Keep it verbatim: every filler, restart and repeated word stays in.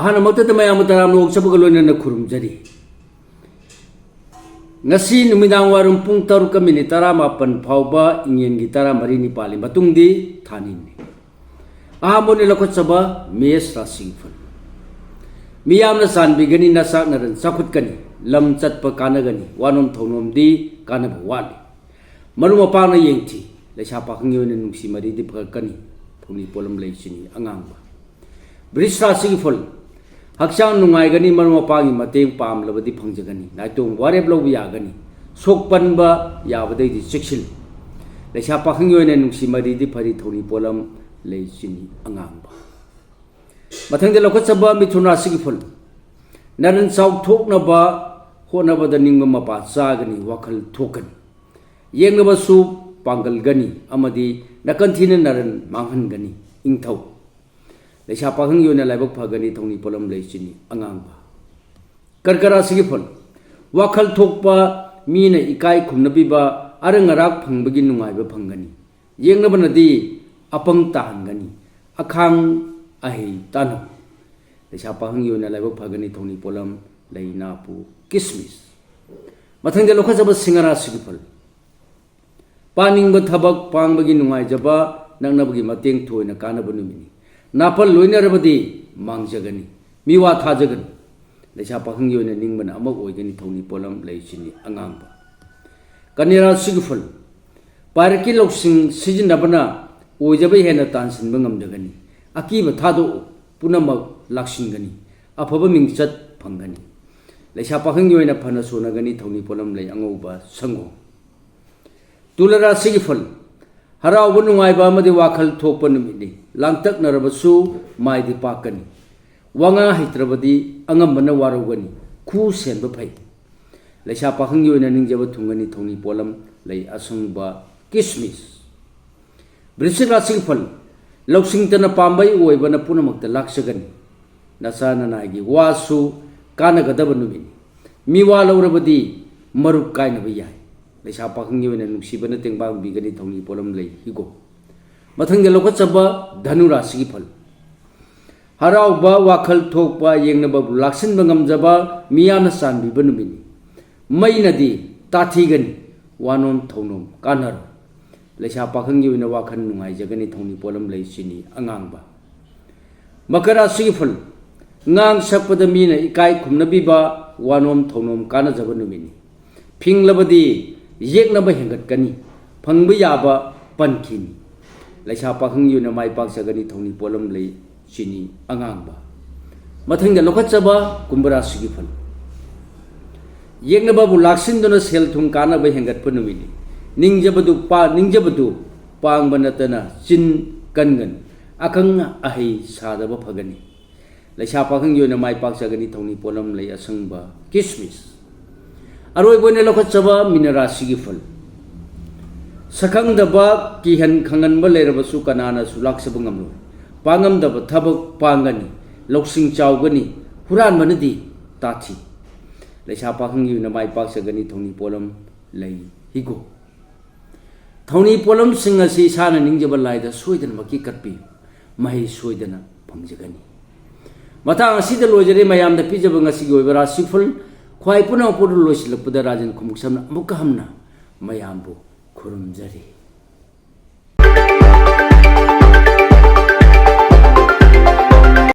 ꯑꯍꯥꯟꯕꯃꯛꯇꯗ ꯃꯌꯥꯝꯕꯨ ꯇꯔꯥꯝꯅ ꯑꯣꯛꯆꯕꯒ ꯂꯣꯏꯅꯅ ꯈꯨꯔꯨꯝꯖꯔꯤ꯫ ꯉꯁꯤ ꯅꯨꯃꯤꯗꯥꯡ ꯋꯥꯏꯔꯝ ꯄꯨꯡ ꯇꯔꯨꯛꯀ ꯃꯤꯅꯤꯠ ꯇꯔꯥꯃꯥꯄꯟ ꯐꯥꯎꯕ ꯏꯪꯉꯦꯟꯒꯤ ꯇꯔꯥꯃꯔꯤ ꯅꯤꯄꯥꯜꯅꯤ, ꯃꯇꯨꯡꯗꯤ ꯊꯥꯅꯤꯅꯤ꯫ ꯑꯍꯥꯟꯕ ꯑꯣꯏꯅ ꯂꯧꯈꯠꯆꯕ ꯃꯦꯁ ꯔꯥꯁꯤꯒꯤ ꯐꯜ꯫ ꯃꯤꯌꯥꯝꯅ ꯆꯥꯟꯕꯤꯒꯅꯤ, ꯅꯆꯥꯛꯅꯔꯟ ꯆꯥꯎꯈꯠꯀꯅꯤ, ꯂꯝ ꯆꯠꯄ ꯀꯥꯟꯅꯒꯅꯤ, ꯋꯥꯅꯣꯝ ꯊꯧꯅꯣꯝꯗꯤ ꯀꯥꯟꯅꯕ ꯋꯥꯠꯂꯤ꯫ ꯃꯔꯨꯞ ꯃꯄꯥꯡꯅ ꯌꯦꯡꯊꯤ, ꯂꯩꯁꯥ ꯄꯥꯈꯪꯒꯤ ꯑꯣꯏꯅ ꯅꯨꯡꯁꯤ ꯃꯔꯤꯗꯤ ꯐꯒꯠꯀꯅꯤ, ꯊꯧꯅꯤ ꯄꯣꯠꯂꯝ ꯂꯩ ꯆꯤꯅꯤ ꯑꯉꯥꯡꯕ꯫ ꯕ꯭ꯔꯤꯁ ꯔꯥꯁꯤꯒꯤ ꯐꯜ꯫ ꯍꯛꯆꯥꯡ ꯅꯨꯡꯉꯥꯏꯒꯅꯤ, ꯃꯔꯨꯞ ꯃꯄꯥꯡꯒꯤ ꯃꯇꯦꯡ ꯄꯥꯝꯂꯕꯗꯤ ꯐꯪꯖꯒꯅꯤ, ꯅꯥꯏꯇꯣꯝ ꯋꯥꯔꯦꯞ ꯂꯧꯕ ꯌꯥꯒꯅꯤ, ꯁꯣꯛ ꯄꯟꯕ ꯌꯥꯕꯗꯩꯗꯤ ꯆꯦꯛꯁꯤꯜꯂꯨ꯫ ꯂꯩꯁꯥ ꯄꯥꯈꯪꯒꯤ ꯑꯣꯏꯅ ꯅꯨꯡꯁꯤ ꯃꯔꯤꯗꯤ ꯐꯔꯤ, ꯊꯧꯅꯤ ꯄꯣꯠꯂꯝ ꯂꯩ ꯆꯤꯅꯤ ꯑꯉꯥꯡꯕ꯫ ꯃꯊꯪꯗ ꯂꯧꯈꯠꯆꯕ ꯃꯤꯊꯨꯟ ꯔꯥꯁꯤꯒꯤ ꯐꯜ꯫ ꯅꯔꯟ ꯆꯥꯎꯊꯣꯛꯅꯕ ꯍꯣꯠꯅꯕꯗ ꯅꯤꯡꯕ ꯃꯄꯥ ꯆꯥꯒꯅꯤ, ꯋꯥꯈꯜ ꯊꯣꯛꯀꯅꯤ꯫ ꯌꯦꯡꯅꯕꯁꯨ ꯄꯥꯡꯒꯜꯒꯅꯤ ꯑꯃꯗꯤ ꯅꯥꯀꯟ ꯊꯤꯅ ꯅꯔꯟ ꯃꯥꯡꯍꯟꯒꯅꯤ꯫ ꯏꯪꯊꯧ꯫ ꯂꯩꯁꯥ ꯄꯥꯈꯪꯒꯤ ꯑꯣꯏꯅ ꯂꯥꯏꯕꯛ ꯐꯒꯅꯤ, ꯊꯧꯅꯤ ꯄꯣꯠꯂꯝ ꯂꯩ ꯆꯤꯅꯤ ꯑꯉꯥꯡꯕ꯫ ꯀꯔꯀ ꯔꯥꯁꯤꯒꯤ ꯐꯜ꯫ ꯋꯥꯈꯜ ꯊꯣꯛꯄ, ꯃꯤꯅ ꯏꯀꯥꯏ ꯈꯨꯝꯅꯕꯤꯕ, ꯑꯔꯪ ꯑꯔꯥꯛ ꯐꯪꯕꯒꯤ ꯅꯨꯡꯉꯥꯏꯕ ꯐꯪꯒꯅꯤ꯫ ꯌꯦꯡꯅꯕꯅꯗꯤ ꯑꯄꯪ ꯇꯥꯍꯟꯒꯅꯤ꯫ ꯑꯈꯥꯡ ꯑꯍꯩ ꯇꯥꯟꯅꯧ꯫ ꯂꯩꯁꯥ ꯄꯥꯈꯪꯒꯤ ꯑꯣꯏꯅ ꯂꯥꯏꯕꯛ ꯐꯒꯅꯤ, ꯊꯧꯅꯤ ꯄꯣꯠꯂꯝ ꯂꯩ ꯅꯥꯄꯨ ꯀꯤꯁꯃꯤꯁ꯫ ꯃꯊꯪꯗ ꯂꯧꯈꯠꯆꯕ ꯁꯤꯡꯍ ꯔꯥꯁꯤꯒꯤ ꯐꯜ꯫ ꯄꯥꯅꯤꯡꯕ ꯊꯕꯛ ꯄꯥꯡꯕꯒꯤ ꯅꯨꯡꯉꯥꯏꯖꯕ, ꯅꯛꯅꯕꯒꯤ ꯃꯇꯦꯡ ꯊꯣꯏꯅ ꯀꯥꯟꯅꯕ ꯅꯨꯃꯤꯠꯅꯤ꯫ ꯅꯥꯄꯜ ꯂꯣꯏꯅꯔꯕꯗꯤ ꯃꯥꯡꯖꯒꯅꯤ꯫ ꯃꯤꯋꯥ ꯊꯥꯖꯒꯅꯨ꯫ ꯂꯩꯁꯥ ꯄꯥꯈꯪꯒꯤ ꯑꯣꯏꯅ ꯅꯤꯡꯕꯅ ꯑꯃ ꯑꯣꯏꯒꯅꯤ, ꯊꯧꯅꯤ ꯄꯣꯠꯂꯝ ꯂꯩ ꯆꯤꯅꯤ ꯑꯉꯥꯡꯕ꯫ ꯀꯟꯌꯥ ꯔꯥꯁꯤꯒꯤ ꯐꯜ꯫ ꯄꯥꯏꯔꯛꯀꯤ ꯂꯧꯁꯤꯡ ꯁꯤꯖꯤꯟꯅꯕꯅ ꯑꯣꯏꯖꯕ ꯍꯦꯟꯅ ꯇꯥꯟꯁꯤꯟꯕ ꯉꯝꯖꯒꯅꯤ꯫ ꯑꯀꯤꯕ ꯊꯥꯗꯣꯛꯎ, ꯄꯨꯝꯅꯃꯛ ꯂꯥꯛꯁꯤꯟꯒꯅꯤ꯫ ꯑꯐꯕ ꯃꯤꯡꯆꯠ ꯐꯪꯒꯅꯤ꯫ ꯂꯩꯁꯥ ꯄꯥꯈꯪꯒꯤ ꯑꯣꯏꯅ ꯐꯅ ꯁꯣꯟꯅꯒꯅꯤ, ꯊꯧꯅꯤ ꯄꯣꯠꯂꯝ ꯂꯩ ꯑꯉꯧꯕ ꯁꯪꯒꯣꯝ꯫ ꯇꯨꯂ ꯔꯥꯁꯤꯒꯤ ꯐꯜ꯫ ꯍꯔꯥꯎꯕ ꯅꯨꯡꯉꯥꯏꯕ ꯑꯃꯗꯤ ꯋꯥꯈꯜ ꯊꯣꯛꯄ ꯅꯨꯃꯤꯠꯅꯤ꯫ ꯂꯥꯡꯇꯛꯅꯔꯕꯁꯨ ꯃꯥꯏꯗꯤ ꯄꯥꯛꯀꯅꯤ꯫ ꯋꯥꯉꯥ ꯍꯩꯇ꯭ꯔꯕꯗꯤ ꯑꯉꯝꯕꯅ ꯋꯥꯔꯧꯒꯅꯤ꯫ ꯈꯨ ꯁꯦꯟꯕ ꯐꯩ꯫ ꯂꯩꯁꯥ ꯄꯥꯈꯪꯒꯤ ꯑꯣꯏꯅ ꯅꯤꯡꯖꯕ ꯊꯨꯡꯒꯅꯤ, ꯊꯧꯅꯤ ꯄꯣꯠꯂꯝ ꯂꯩ ꯑꯁꯪꯕ ꯀꯤꯁꯃꯤꯁ꯫ ꯕ꯭ꯔꯤꯁꯤꯛ ꯔꯥꯁꯤꯒꯤ ꯐꯜ꯫ ꯂꯧꯁꯤꯡꯇꯅ ꯄꯥꯝꯕꯩ ꯑꯣꯏꯕꯅ ꯄꯨꯝꯅꯃꯛꯇ ꯂꯥꯛꯆꯒꯅꯤ꯫ ꯅꯆꯥ ꯅꯅꯥꯏꯒꯤ ꯋꯥꯁꯨ ꯀꯥꯟꯅꯒꯗꯕ ꯅꯨꯃꯤꯠꯅꯤ꯫ ꯃꯤꯋꯥ ꯂꯧꯔꯕꯗꯤ ꯃꯔꯨꯞ ꯀꯥꯏꯅꯕ ꯌꯥꯏ꯫ ꯂꯩꯁꯥ ꯄꯥꯈꯪꯒꯤ ꯑꯣꯏꯅ ꯅꯨꯡꯁꯤꯕꯅ ꯇꯦꯡꯕꯥꯡꯕꯤꯒꯅꯤ, ꯊꯧꯅꯤ ꯄꯣꯠꯂꯝ ꯂꯩ ꯍꯤꯒꯣꯛ꯫ ꯃꯊꯪꯗ ꯂꯧꯈꯠꯆꯕ ꯙꯅꯨ ꯔꯥꯁꯤꯒꯤ ꯐꯜ꯫ ꯍꯔꯥꯎꯕ, ꯋꯥꯈꯜ ꯊꯣꯛꯄ, ꯌꯦꯡꯅꯕꯕꯨ ꯂꯥꯛꯁꯤꯟꯕ ꯉꯝꯖꯕ, ꯃꯤꯌꯥꯝꯅ ꯆꯥꯟꯕꯤꯕ ꯅꯨꯃꯤꯠꯅꯤ꯫ ꯃꯩꯅꯗꯤ ꯇꯥꯊꯤꯒꯅꯤ, ꯋꯥꯅꯣꯝ ꯊꯧꯅꯣꯝ ꯀꯥꯟꯅꯔꯣꯏ꯫ ꯂꯩꯁꯥ ꯄꯥꯈꯪꯒꯤ ꯑꯣꯏꯅ ꯋꯥꯈꯜ ꯅꯨꯡꯉꯥꯏꯖꯒꯅꯤ, ꯊꯧꯅꯤ ꯄꯣꯠꯂꯝ ꯂꯩ, ꯆꯤꯅꯤ ꯑꯉꯥꯡꯕ꯫ ꯃꯀꯔ ꯔꯥꯁꯤꯒꯤ ꯐꯜ, ꯉꯥꯡ ꯁꯛꯄꯗ ꯃꯤꯅ ꯏꯀꯥꯏ ꯈꯨꯝꯅꯕꯤꯕ, ꯋꯥꯅꯣꯝ ꯊꯧꯅꯣꯝ ꯀꯥꯟꯅꯖꯕ ꯅꯨꯃꯤꯠꯅꯤ꯫ ꯐꯤꯡꯂꯕꯗꯤ ꯌꯦꯛꯅꯕ ꯍꯦꯟꯒꯠꯀꯅꯤ, ꯐꯪꯕ ꯌꯥꯕ ꯄꯟꯈꯤꯅꯤ꯫ ꯂꯩꯁꯥ ꯄꯥꯈꯪꯒꯤ ꯑꯣꯏꯅ ꯃꯥꯏ ꯄꯥꯛꯆꯒꯅꯤ, ꯊꯧꯅꯤ ꯄꯣꯠꯂꯝ ꯂꯩ, ꯆꯤꯅꯤ ꯑꯉꯥꯡꯕ꯫ ꯃꯊꯪꯗ ꯂꯧꯈꯠꯆꯕ ꯀꯨꯝꯚ ꯔꯥꯁꯤꯒꯤ ꯐꯜ꯫ ꯌꯦꯛꯅꯕꯕꯨ ꯂꯥꯛꯁꯤꯟꯗꯨꯅ ꯁꯦꯜ ꯊꯨꯝ ꯀꯥꯟꯅꯕ ꯍꯦꯟꯒꯠꯄ ꯅꯨꯃꯤꯠꯅꯤ꯫ ꯅꯤꯡꯖꯕꯗꯨ ꯄꯥ-, ꯅꯤꯡꯖꯕꯗꯨ ꯄꯥꯡꯕ ꯅꯠꯇꯅ ꯆꯤꯟ ꯀꯟꯒꯅꯤ꯫ ꯑꯈꯪ ꯑꯍꯩ ꯁꯥꯗꯕ ꯐꯒꯅꯤ꯫ ꯂꯩꯁꯥ ꯄꯥꯈꯪꯒꯤ ꯑꯣꯏꯅ ꯃꯥꯏ ꯄꯥꯛꯆꯒꯅꯤ, ꯊꯧꯅꯤ ꯄꯣꯠꯂꯝ ꯂꯩ, ꯑꯁꯪꯕ, ꯀꯤꯁꯃꯤꯁ꯫ ꯑꯔꯣꯏꯕ ꯑꯣꯏꯅ ꯂꯧꯈꯠꯆꯕ ꯃꯤꯅ ꯔꯥꯁꯤꯒꯤ ꯐꯜ꯫ ꯁꯛꯈꯪꯗꯕ ꯀꯤꯍꯟ ꯈꯪꯍꯟꯕ ꯂꯩꯔꯕꯁꯨ ꯀꯅꯥꯅꯁꯨ ꯂꯥꯛꯆꯕ ꯉꯝꯂꯣꯏ꯫ ꯄꯥꯡꯉꯝꯗꯕ ꯊꯕꯛ ꯄꯥꯡꯒꯅꯤ, ꯂꯧꯁꯤꯡ ꯆꯥꯎꯒꯅꯤ, ꯍꯨꯔꯥꯟꯕꯅꯗꯤ ꯇꯥꯊꯤ꯫ ꯂꯩꯁꯥ ꯄꯥꯈꯪꯒꯤ ꯑꯣꯏꯅ ꯃꯥꯏ ꯄꯥꯛꯆꯒꯅꯤ, ꯊꯧꯅꯤ ꯄꯣꯠꯂꯝ ꯂꯩ, ꯍꯤꯒꯣꯛ꯫ ꯊꯧꯅꯤ ꯄꯣꯠꯂꯝꯁꯤꯡ ꯑꯁꯤ ꯏꯁꯥꯅ ꯅꯤꯡꯖꯕ ꯂꯥꯏꯗ ꯁꯣꯏꯗꯅꯃꯛꯀꯤ ꯀꯠꯄꯤꯌꯨ, ꯃꯍꯩ ꯁꯣꯏꯗꯅ ꯐꯪꯖꯒꯅꯤ꯫ ꯃꯇꯥꯡ ꯑꯁꯤꯗ ꯂꯣꯏꯖꯔꯦ ꯃꯌꯥꯝꯗ ꯄꯤꯖꯕ ꯉꯁꯤꯒꯤ ꯑꯣꯏꯕ ꯔꯥꯁꯤꯐꯜ꯫ ꯈ꯭ꯋꯥꯏ ꯄꯨꯝꯅꯃꯛꯄꯨ ꯂꯣꯏꯁꯤꯜꯂꯛꯄꯗ ꯔꯥꯖꯟ ꯈꯣꯡꯎꯞꯁꯝꯅ ꯑꯃꯨꯛꯀ ꯍꯟꯅ ꯃꯌꯥꯝꯕꯨ ꯈꯨꯔꯨꯝꯖꯔꯤ꯫